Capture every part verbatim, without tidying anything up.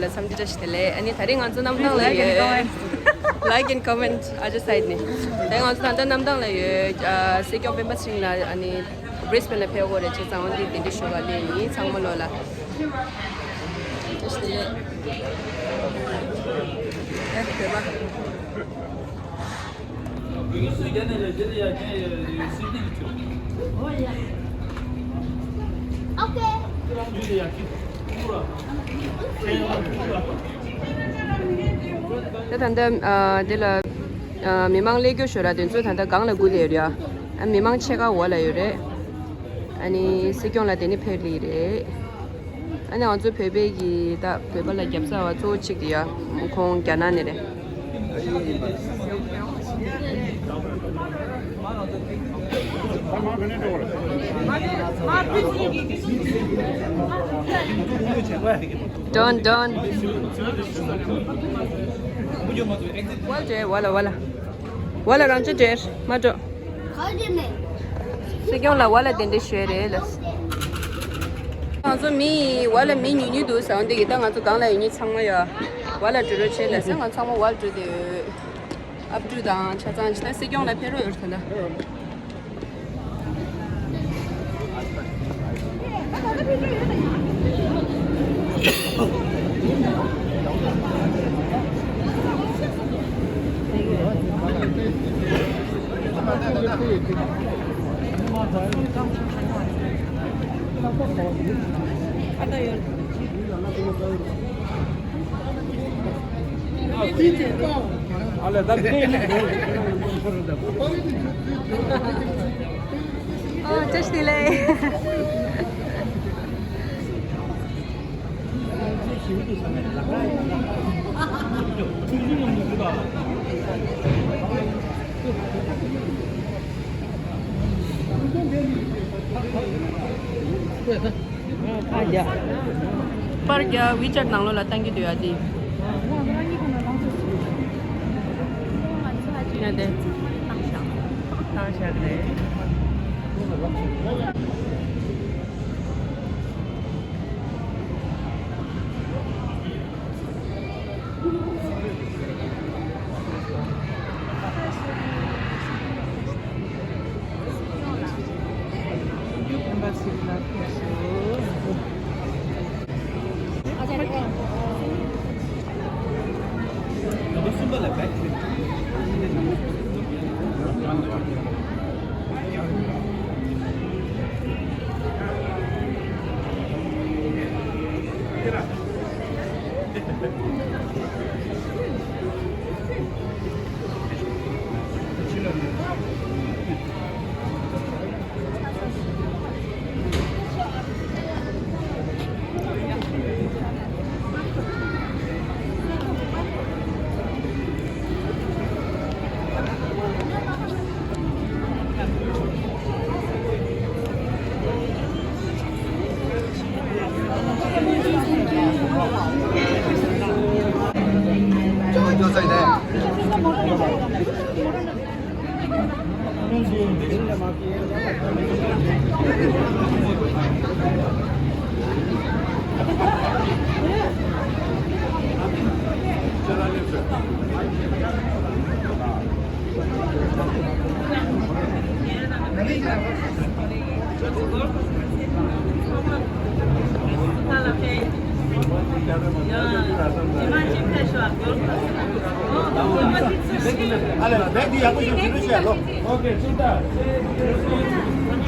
ལ་འཚམས་འདྲི་བཀྲ་ཤིས་བདེ་ལེགས། ཨ་ནི་ད་རེས་ང་ཚོ་གནམ་ཐང་ལ་ཡོད། Like and comment. Like and comment. I just said ནི། ད་ང་ཚོ་ད་ལྟ་གནམ་ཐང་ལ་ཡོད། ཨ། སྲིད་སྐྱོང་སྤེན་པ་ཚེ་རིང་ལགས་ཨ་ནི་Brisbane ལ་ཕེབས་དགོས་རེད་བྱས་ཙང་འོ་འདི་གདན་འདྲེན་ཞུ་ག་སླེབས་ཡིན། ཚང་མ་ལོ་ལ་བཀྲ་ཤིས་བདེ་ལེགས། ཨེ་བོད་པ། ད་ད་ལྟ་ཨ་འདི་ལ་ཨ་མི་མང་སླེབས་རྒྱུ་ཞོར་ར་དེ་ཚོ་ད་ལྟ་སྒང་ལ་སྒུག་བསྡད་ཡོད་རེད་ཡ། ཨ་མི་མང་ཕྱེད་ཀ་འོག་ལ་ཡོད་རེད། ཨ་ནི་སྲིད་སྐྱོང་ལགས་དེ་ནི་ཕེབས་ལི་རེད། ཨ་ནི་ང་ཚོ་བོད་པའི་གི་ད་བོད་པ་ལ་རྒྱབ་རྩ་བ་གཙོ་བོ་གཅིག་དེ་ཡ་ཁོང་རྒྱ་ནག་ནས་རེད། Done, done. ཝ་ལ་ཝ་ལ་ཝ་ལ་རང་ཅི་བྲེར་མ་འགྲོ། ག་རེ་མེད། སྲིད་སྐྱོང་ལ་ཝ་ལ་གདན་འདྲེན་ཞུས་རེད་ལ། ང་ཚོ་མི་ཝ་ལ་མི་ཉུང་ཉུང་འདུག་ཟེར་བ་འདི་གི་ད་ང་ཚོ་སྒང་ལ་ཡོད་མཁན་ཚང་མ་ཡ་ཝ་ལ་འགྲོ་རོགས་བྱེད་ལ་ཟེར། ང་ཚང་མ་ཝ་ལ་འགྲོ་བསྡད་ཡོད། ཨབ་ཕྲུག་དང་ཆ་ཚང་ཇི་ལྟར་སྲིད་སྐྱོང་ལ་ཕེབས་རོགས་ཡོད་ད་ལ། ཨོ་བཀྲ་ཤིས་བདེ་ལེགས། པར་རྒྱག་པར་རྒྱག WeChat ནང་ལོགས་ལ་བཏང་གི་འདུག་ཡ་དེ། ཡ་དེ། བཏང་བཞག་རེད།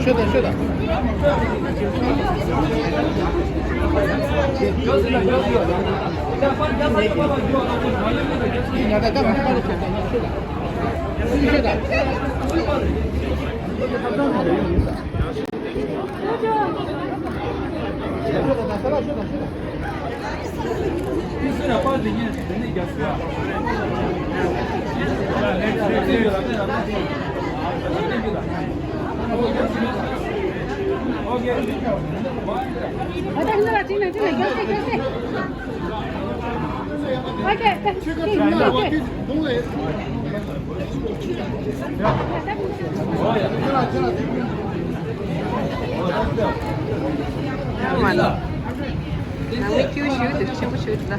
ཤོད་དང་ཤོད་དང་། ང་ད་ལྟ་ང་ཚོ་པར་ཤོད་དང་ཤོད་དང་། ཤོད་དང་། ནང་མི་སྐྱུར་ཞུ་དེ་ཆེན་པོ་ཞུ་ལ།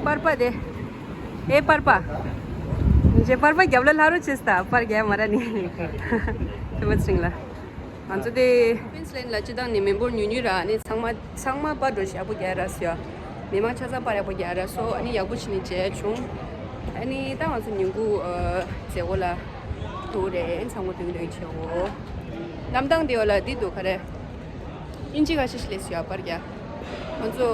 པར་པ་དེ། ཨེ་པར་པ། ཇེ་པར་པ་རྒྱབ་ལ་ལྷ་རུ་ཆེ་སྟ་པར་རྒྱ་མ་ར་ནི། དེ་མ་ཚིང་ལ། ང་ཚོ་དེ། ཀུན་སི་ལན་ལ་སྤྱི་བཏང་ནས་མི་འབོར་ཉུང་ཉུང་ར་ནི་ཚང་མ་ཚང་མ་པར་འགྲོ་ཞབས་པོ་རྒྱག་ར་སོ། མི་མང་ཆ་ཚང་པར་ཡག་པོ་རྒྱག་ར་སོ་ཨ་ནི་ཡག་པོ་བྱས་ནས་བྱས་བྱུང་། ཨ་ནི་ད་ང་ཚོ་ཉིན་གུང་ཨ་མཛད་སྒོ་ལ་འགྲོ་རེད་ཚང་མ་དུང་དུང་བྱེད་འོ། གནམ་ཐང་དེ་བ་ལ་འདི་འདུག་ག་རེ། ཨིན་ཇི་ཁ་ཤས་ཤིག་ལས་སུ་ཡ་པར་རྒྱག་ང་ཚོ་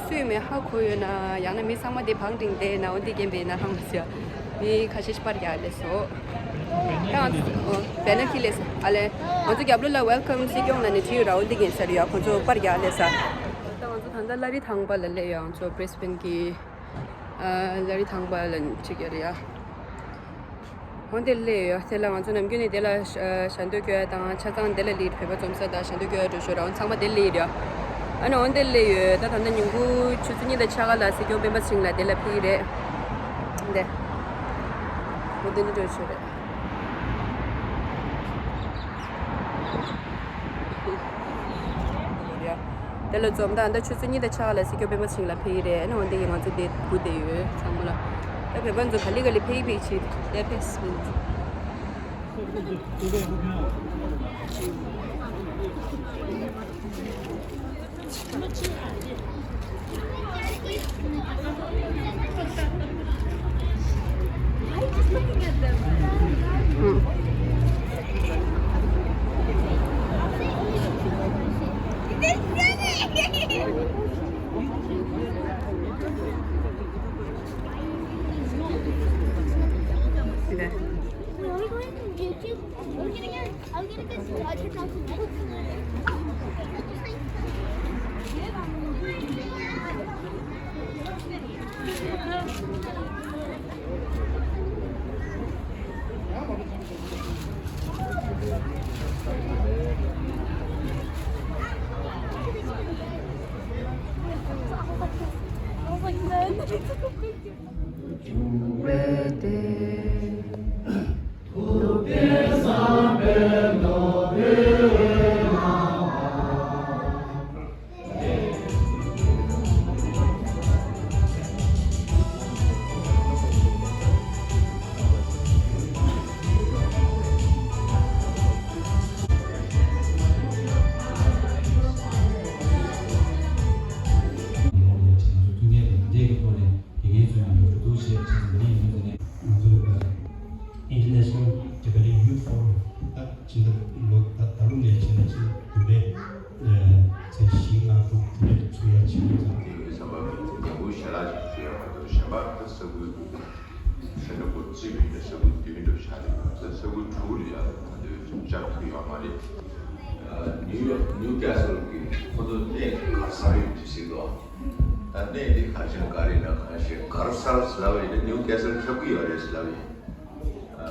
སུས་མེད་ཧ་གོ་ཡོད་ན་ཡང་ན་མི་ཚང་མ་དེ་བང་ཏིང་དེ་ན་འོ་འདི་རྒན་པའི་ན་ཧང་ཟེར་མི་ཁ་ཤས་ཤིག་པར་རྒྱག་ལས་སོ། ད་ང་ཚོ་བེ་ནར་ཁྱེར་ལས་སོ་ཨ་ལས་ང་ཚོ་རྒྱབ་ལོ་ལ་ཝེལ་ཀམ་སྲིད་སྐྱོང་ལ་ནི་བྲིས་ཡོད་ར་འོ་འདི་རྒན་ཟེར་ཡོད་ཁོང་ཚོ་པར་རྒྱག་ལས་ས། ད་ང་ཚོ་ད་ལྟ་ལ་རི་ཐང་པ་ལ་སླེབས་ཡོད་ང་ཚོ་བྷྲིས་བྷེན་གི་ལ་རི་ཐང་པ་ལ་ཆིག་ཡ་རེད་ཡ། འོན་ཏེ་ལས་ཡོད་དེ་ལ་ང་ཚོ་ནམ་རྒྱུན་ནས་དེ་ལ་ཞ་འདོད་སྐྱོ་ཡ་དང་ཆ་ཚང་དེ་ལ་ལི་བོད་པ་འཛོམས་ས་དང་ཞ་འདོད་སྐྱོ་ཡ་འགྲོ་ཤོར་རང་ཚང་མ་དེ་ལི་རེད། ཨ་ནི་འོན་ཏེ་ལས་ཡོད་ད་ད་ལྟ་ཉིན་གུང་ཆུ་ཚོད་གཉིས་དང་ཕྱེད་ཀ་ལ་སྲིད་སྐྱོང་སྤེན་པ་ཚེ་རིང་ལགས་དེ་ལ་ཕེབས་ཀྱི་རེད། འདི་འོ་དེ་ནི་འགྲོ་ཤོར་རེད། དེ་ལ་འཛོམས་དང་ད་ཆུ་ཚོད་གཉིས་དང་ཕྱེད་ཀ་ལ་སྲིད་སྐྱོང་སྤེན་པ་ཚེ་རིང་ལགས་ཕེབས་ཀྱི་རེད་ཨ་ནི་འོན་ཏེ་ང་ཚོ་དེ་སྒུག་བསྡད་ཡོད་ཚང་མ་ལ། ད་བོད་པ་ཚོ་ག་ལེ་ག་ལེ་ཕེབས་ཕེབས་བྱེད་དེ་ཕེབས། International Tibetan Youth Forum ད་ཕྱི་ཟླ་ལོ་ད་ད་ལོ་ནས་ཕྱི་ཟླ་ཕྱི་བདུན་པའི་ཚེས་བཞི་ལྔ་དྲུག་དེ་ནས་ཚུགས་ཡ་ཕྱི་ཟླ་ཚང་། དེ་ཡོད་བསམ་པ་མི་ཚེ་ཉམས་པོ་ཞལ་ལག་ཅིག་ཞུ་ཡ་མ་གཏོགས་གཞན་པ་ད་ས་ཁུལ་ས་ཆ་འགོ་རྩིས་མི་འདྲ་ས་ཁུལ་བདུན་འདྲ་བཞག་རེད་ད་ས་ཁུལ་དྲུག་ལ་ཡ་ད་དུང་བཅར་ཐུབ་ཡོད་མ་རེད། ནིའུ་ཡོག་ནིའུ་ཀེ་སལ་གི་ཁོ་ཚོ་གནས་ག་ས་ཡོད་དུས་ཟིག་ལོ། ད་གནས་འདི་ག་ཆེན་ག་རེ་ན་ག་ཤེད་གར་སར་ཟེར་ལབ་ཡིན་ན་ནིའུ་ཀེ་སལ་ཁྱབ་ཀྱི་ཡོད་རེད་ཟེར་ལབ་ཡིན། ཨ་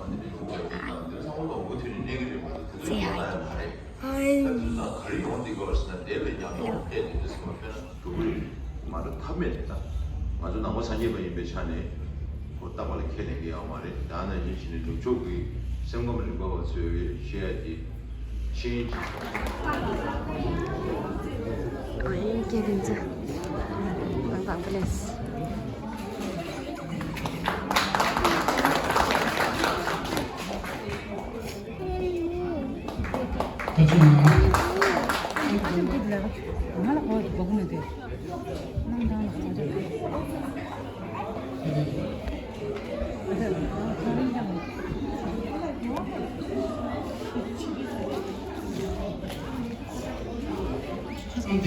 འདི་འདྲའི་ལུང་པ་འདི་དང་འདིར་ཚང་མ་ལོ་འགོ་ཐོན་ནས་གནས་ཀྱི་རེད་མ་གཏོགས་དེ་ཚོ་ཡོད་ན་ཡང་མ་རེད། ད་དེ་ཚོ་ད་ག་རེ་ཡོང་བསྡད་ཀྱི་ཡོད་རེད་ཟེར་ན་དེ་ལས་ཡང་ཡང་བལྟས་ཏེ་དེ་ཚོ་མ་དཔེར་ན་འགྲོ་གི་རེད། མ་འགྲོ་ཐབས་མེད་རེད་ད། ང་ཚོ་ནང་པ་སངས་རྒྱས་པ་ཡིན་པའི་ཆ་ནས་ཁོ་རྟག་པ་ལ་ཁས་ལེན་གྱི་ཡོད་མ་རེད་ད་ནང་བཞིན་བྱས་ནས་ནུབ་ཕྱོགས་ཀྱི་སེམས་ཁམས་རིག་པ་བ་ཚོས་བཤད་ཡ་དེ། ཤེས་ཀྱི། ཨ་ཡིན་སྐད་དེ་ཚོ། ང་དང་པོ་ལས། ད་ཅི་ང་། ང་ལ་གོ་གོ་གོ་ནས་དེ། ནང་དང་ལ་གོ་དེ། དེ་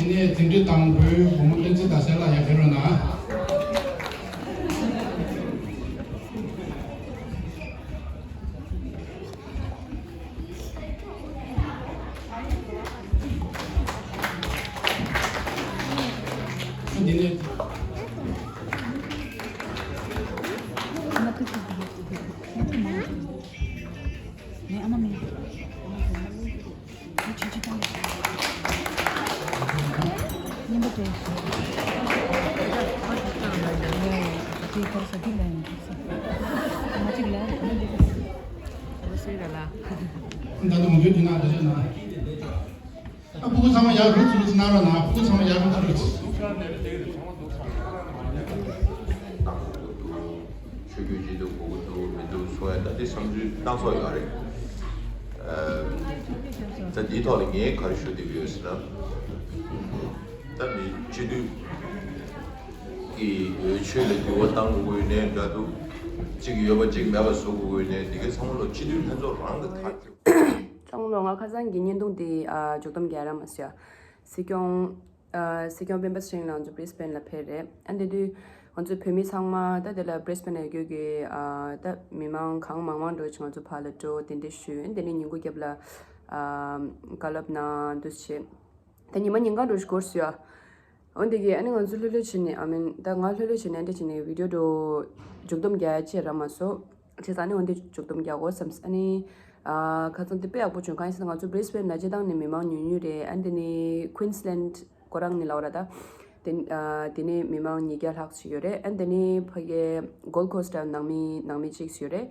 ནས་དེ་འདྲའི་དང་པོའི་བུ་མོ་བསྟན་འཛིན་ཟླ་གསལ་ལགས་ཡར་ཕེབས་རོགས་གནང་། འདི་ནས། ད་དུང་འདི་ན་འདི་ན། ཨ། སྤུ་གུ་ཚང་མ་ཡར་རུབ་ཚུར་གནང་རོགས་གནང་། སྤུ་གུ་ཚང་མ་ཡར་རུབ་ཚུར་གནང་། ཆོས་བརྒྱུད་ཅི་འདུག་གོ་གི་འདུག་མི་འདུག་སོང་ཡ། ད་དེ་བསམ་ཚུལ་སྣ་ཚོགས་ཡོད་རེད། ད་འདིའི་ཐོག་ལ་ངས་ག་རེ་ཞུ་བསྡད་ཀྱི་ཡོད་ཟེར་ན། ད་མི་སྤྱི་འཐུས་ཀྱི་ཆོས་ལ་འགྱུར་བ་གཏང་དགོས་ཀྱི་ཡོད་ནའི་འདྲ་འདུག་གཅིག་ཡོད་པ་གཅིག་མེད་པ་བཟོ་དགོས་ཀྱི་ཡོད་ནའི་འདི་གའི་ཚང་མ་ལོ་སྤྱི་འཐུས་ལྷན་ཚོགས་རང་གི་ཐག་གཅོད། ཚང་མ་ལོ། ང་ཁ་སང་གི་བརྙན་ཐུང་དེ་ཨ་མཇུག་བསྡོམས་རྒྱག་རག་མ་སོང་ཡ། སྲིད་སྐྱོང་ཨ་སྲིད་སྐྱོང་སྤེན་པ་ཚེ་རིང་ལགས་ཚོ་Brisbane་ལ་ཕེབས་རེད། ཨ་འདི་དུས་ང་ཚོ་བོད་མི་ཚང་མ་ད་དེ་ལ་Brisbane་ལ་ཡོད་རྒྱུ་གི་ཨ་ད་མི་མང་གང་མང་མང་འགྲོ་ཅིག་ང་ཚོ་ཕར་ལ་འགྲོ་གདན་འདྲེན་ཞུས། ཨ་འདི་ནས་ཉིན་གུང་རྒྱབ་ལ་ཨ་བཀའ་སློབ་གནང་འདུག་བྱས། ད་ཉི་མ་ཉིན་གང་འགྲོ་ཞིག་འགོར་སོང་ཡ། འོན་ཏེ་གི་ཨ་ནི་ང་ཚོ་ལྷོད་ལྷོད་བྱས་ནས། ཨ་མིན། ད་ང་ལྷོད་ལྷོད་བྱས་ནས་འདྲ་བྱས་ནས་བི་ཌིའོ་འགྲོ་མཇུག་བསྡོམས་རྒྱག་ཡ་ཅིག་རག་མ་སོང་། བྱས་ཙང་ཨ་ནི་འོན་ཏེ་མཇུག་བསྡོམས་རྒྱག་དགོས་བསམས། ཨ་ནི་ཨ་ཁ་སང་དེ་དཔེ་ཡག་པོ་བྱུང་། གང་ཡིན་ཟེར་ན་ང་ཚོ་Brisbane་ལ་སྤྱིར་བཏང་ནས་མི་མང་ཉུང་ཉུང་རེད། ཨ་འདི་ནི་Queensland་ཁོ་རང་ནི་ལབ་ར། ད་དེ་ཨ་དེ་ནི་མི་མང་ཉིས་བརྒྱ་ལྷག་ཅིག་ཡོད་རེད། ཨ་འདི་ནི་ཕ་གི་Gold Coast་ལ་ནང་མི་ནང་མི་གཅིག་ཡོད་རེད།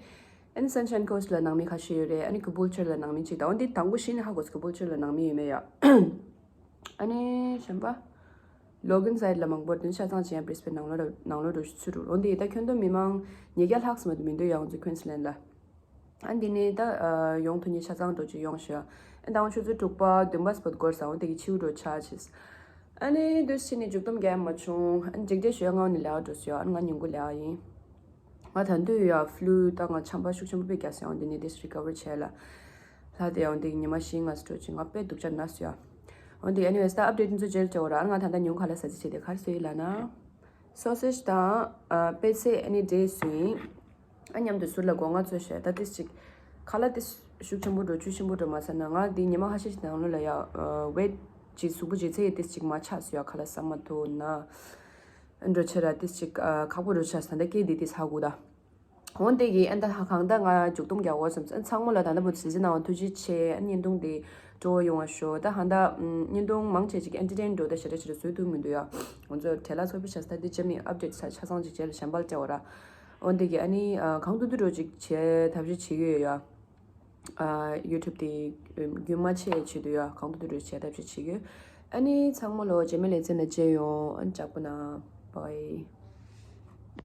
ཨ་ནི་Sunshine Coast་ལ་ནང་མི་ཁ་ཤས་ཡོད་རེད། ཨ་ནི་Caboolture་ལ་ནང་མི་གཅིག་དང་། འོན་ཏེ་དང་པོ་གཞི་ནས་ཧ་གོ་སོང་། Caboolture་ལ་ནང་མི་ཡོད་མེད་ཡ། ཨ་ནི་གཞན་པ་Logan Side་ལ་མང་པོ་དེ་ཆ་ཚང་ཅན་Brisbane་ནང་ལོགས་ནང་ལོགས་འགྲོ་ཚུར་འགྲོ། འོན་ཏེ་ད་ཁྱོན་བསྡོམས་མི་མང་ཉིས་བརྒྱ་ལྷག་ཙམ་མ་གཏོགས་མི་འདུག་ཡ། ང་ཚོ་Queensland་ལ། ཨ་འདི་ནས་ད་ཨ་ཡོང་ཐུབ་མཁན་ཆ་ཚང་འགྲོ་ཅིག་ཡོང་ཤོག། ཨ་ད་ཆུ་ཚོད་དྲུག་པ་བདུན་པ་སྤོ་འགོར་སོང་། འོན་ཏེ་གི་ཕྱིའུ་འགྲོ་ཆ་ཆེས། ཨ་ནི་དུས་ཕྱིན་ནས་མཇུག་བསྡོམས་རྒྱག་མ་བྱུང་། ཨ་ནི་འཇིགས་བྲལ་ཞུ་ཡ་ངའི་ནི་ལས་ཀ་འགྲོ་སོང་ཡ། ཨ་ནི་ང་ཉིན་གུང་ལས་ཀ་ཡིན། ང་ད་དུང་ཡ་flu་ད་ང་ཆམ་པ་ཤུགས་ཆེན་པོ་དཔེ་རྒྱག་སོང་། འོན་ཏེ་ནི་དེ་recover་བྱས་ལ། ལྷ་དེ་ཡང་དེ་ཉི་མ་བཞི་ལྔ་ཙམ་འགྲོ་ཅིག་ང་དཔེ་སྡུག་ཅག་ན་སོང་ཡ། འོན་ཏེ་anyways་ད་update་འདི་ཚོ་རྗེས་ལ་བྱེད་འོ་ར། ང་ད་ལྟ་ཉིན་གུང་ཁ་ལག་ཟ་རྩིས་བྱས་ཏེ། ག་རེ་ཟོས་ཡིན་ལབ་ན། Sausage་དང་ཨ་པད་ཚལ་ཨ་ནི་འབྲས་ཟོས་ཡིན། ཨ་མཉམ་དུ་ཟུར་ལ་སྒོ་ང་ཚོས་བཤད། ད་ཏིས་ཅིག་ཁ་ལག་ཏིས་ཤུགས་ཆེན་པོ་འགྲོ་བཅུད་ཆེན་པོ་འགྲོ་མ་ཚར་ན། ང་འདི་ཉི་མ་ཁ་ཤས་ཤིག་ནང་ལོགས་ལ་ཡ་weight་ཅིག་གཟུགས་པོ་ལྗིད་ཚད་ཡི་ཏིས་ཅིག་མར་ཆག་སོང་ཡ། ཁ་ལག་ཟ་མ་ཐུབ་ན་འགྲོ་ཆེ་ར་ཏིས་ཅིག་ཁག་པོ་འགྲོ་ཆ་ས། ད་སྐད་འདི་ཏིས་ཧ་གོ་ད། འོན་ཏེ་གི་ཨ་ད་ཧ་གང་ད་ང་མཇུག་བསྡོམས་རྒྱག་འོ་བསམ། ཚང་མ་ལ་ད་ལྟ་བུ་གཟིགས་གནང་བ་ཐུགས་རྗེ་ཆེ། ཨ་བརྙན་ཐུང་འདི་སྤྲོ་བོ་ཡོང་བ་ཤོག། ད་ཧ་ད་བརྙན་ཐུང་མང་ཆེ་ཅིག་entertain་འགྲོ་ད་ཞེ་དྲག་ཞེ་དྲག་བཟོས་ཐུབ་མི་འདུག་ཡ། ང་ཚོ་བྲེལ་ལ་ཚོར་བ་ཆགས་ས། ད་འདི་ཅི་མི་update་ཆ་ཆ་ཚང་ཅིག་རྗེས་ལ་གཞན་པ་ལ་སྤྲད་འོ་ར། འོན་ཏེ་གི་ཨ་ནི་གང་ཐུབ་ཐུབ་འགྲོ་ཅིག་བྱས་ཐབས་ཤེས་བྱེད་ཀྱི་ཡོད་ཡ། ཨ་YouTube་དེ་རྒྱུན་མ་ཆད་ཆེད་དུ་ཡ། གང་ཐུབ་ཐུབ་འགྲོ་བྱས་ཐབས་ཤེས་བྱེད་ཀྱི་ཡོད། ཨ་ནི་ཚང་མ་ལོ་རྗེས་མའི་ལེ་ཚན་ལ་མཇལ་ཡོང་། ཨ་ནི་ལྕགས་པོ་ན་bye།